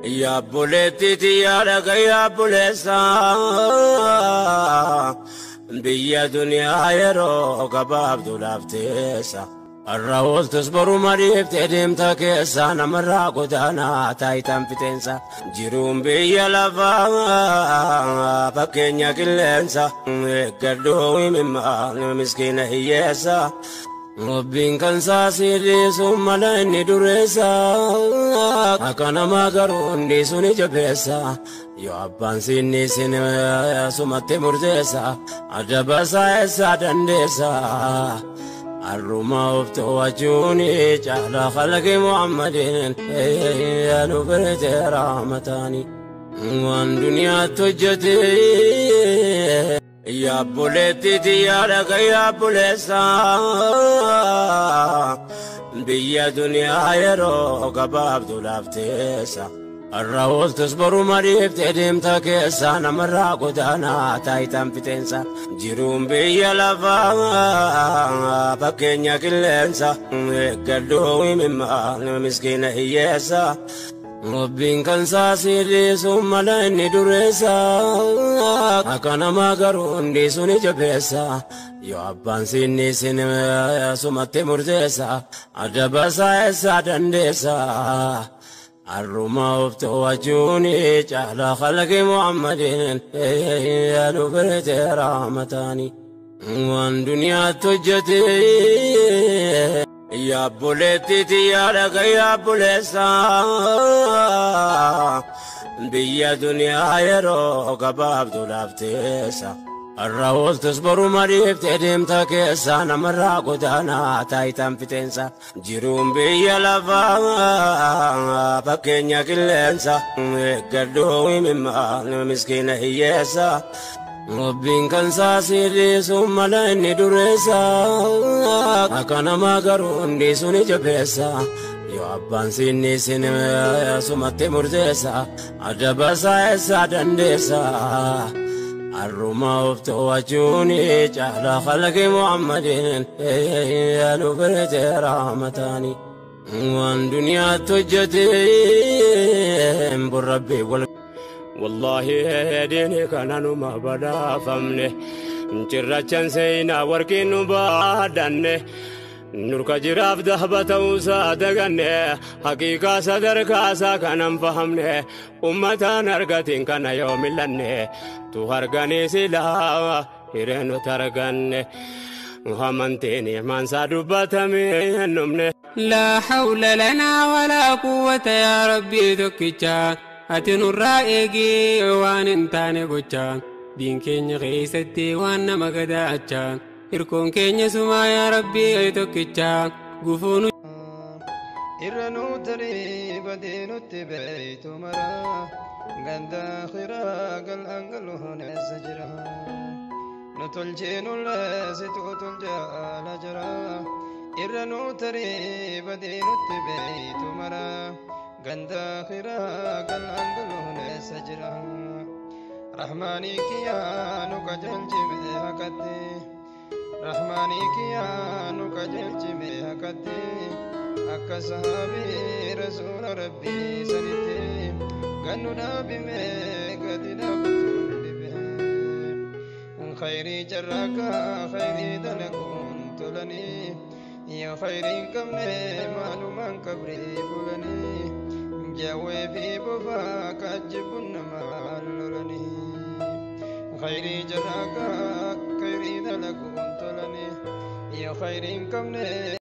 Yaa obboleettii yaa dhagaa yaa obboleessa biyya duniyaa yeroo gabaabduu laafteessa. Har'a ooltus boruma dhiiftee deemta keessa namarraa godaanaa taayitaan fixeensa. Jiruun biyya lafaa fakkeenya qilleensa. Eeggadhuu himimmaa miskiina hiyyeessa. Rabbiin kan saasii dhiisu mala inni dureessa. Akka namaa garuu hundi suni jabeessa. Yoo abbaan siinni sin sumatti murteessa. Adaba isaa eessaa dandeessa. Har'uma of to'achuun caala khalqi Muhammadin nu birte rahmataani. Waan duniyaatti hojjete. Yaa obboleettii yaa dhagaa yaa obboleessa biyya duniyaa yeroo gabaabduu laafteessa. Har'a ooltus boruma dhiiftee deemta keessa namarraa godaanaa taayitaan fixeensa. Jiruun biyya lafaa fakkeenya qilleensa. Eeggadhuu himimmaa miskiina hiyyeessa. Rabbiin kan saasii dhiisu mala inni dureessa. Akka namaa garuu hundi suni jabeessa. Yoo abbaan siinni sin sumatti murteessa. Adaba isaa eessaa dandeessa. Har'uma of to'achuun caala khalqi Muhammadin nu birte rahmataani. Waan duniyaatti hojjete. Yaa obboleettii yaa dhagaa yaa obboleessa biyya duniyaa yeroo gabaabduu laafteessa. Har'a ooltus boruma dhiiftee deemta keessa namarraa godaanaa taayitaan fixeensa. Jiruun biyya lafaa fakkeenya qilleensa. Eeggadhuu himimmaa miskiina hiyyeessa. Rabbiin kan saasii dhiisu mala inni dureessa. Akka namaa garuu hundi suni jabeessa. Yoo abbaan siinni sin sumatti murteessa. Adaba isaa eessaa dandeessa. Har'uma of to'achuun caala khalqi Muhammadin nu birte rahmataani. Waan duniyaatti hojjete burrabbii wal. Wallaahi diini kana numa badhaafamne cirrachaan seenaa warqii nu baadhanne nurka jiraaf dahba ta'uusaa daganne haqiiqaa sadarkaasaa kanan fahamne ummataan argatiin kana yoo millanne tu harganii silaa hiree nuti arganne amantiin imaansaa dubbatamee numne. Laa hawla lanaa walaa quwwata yaa rabbii tokkichaa. Ati nurraa eegee waan hin taane gochaa diin keenya keessatti waan nama gadaachaa hirkoon keenya sumaa yaa rabbii tokkichaa gufuun. Irra nuu tarii badii nutti beeytu maraa ganda akhiraa gal'aan galuun eessa jira nu tolchiinullee situu toljaala jira irra nuu tarii badii nutti beeytu maraa. Ganda akhiraa gal'aan galuun eessa jira Rahmaanii kiyyaa nu qajeelchime haqatti Rahmaanii kiyyaa nu qajeelchime haqatti akka sahaabii rasuula rabbii sanitti gannu dhaabime gadi dhaabatuun dhibe khayrii carraaqaa khayrii dalaguun tolanii yoo khayrii hin qabne maalumaan qabrii bulanii jawwee fi bofaa kaajjibuun namaa lolanii khayrii jarraaqaa khayrii dalaguun tolanii yoo khayrii hin qabne.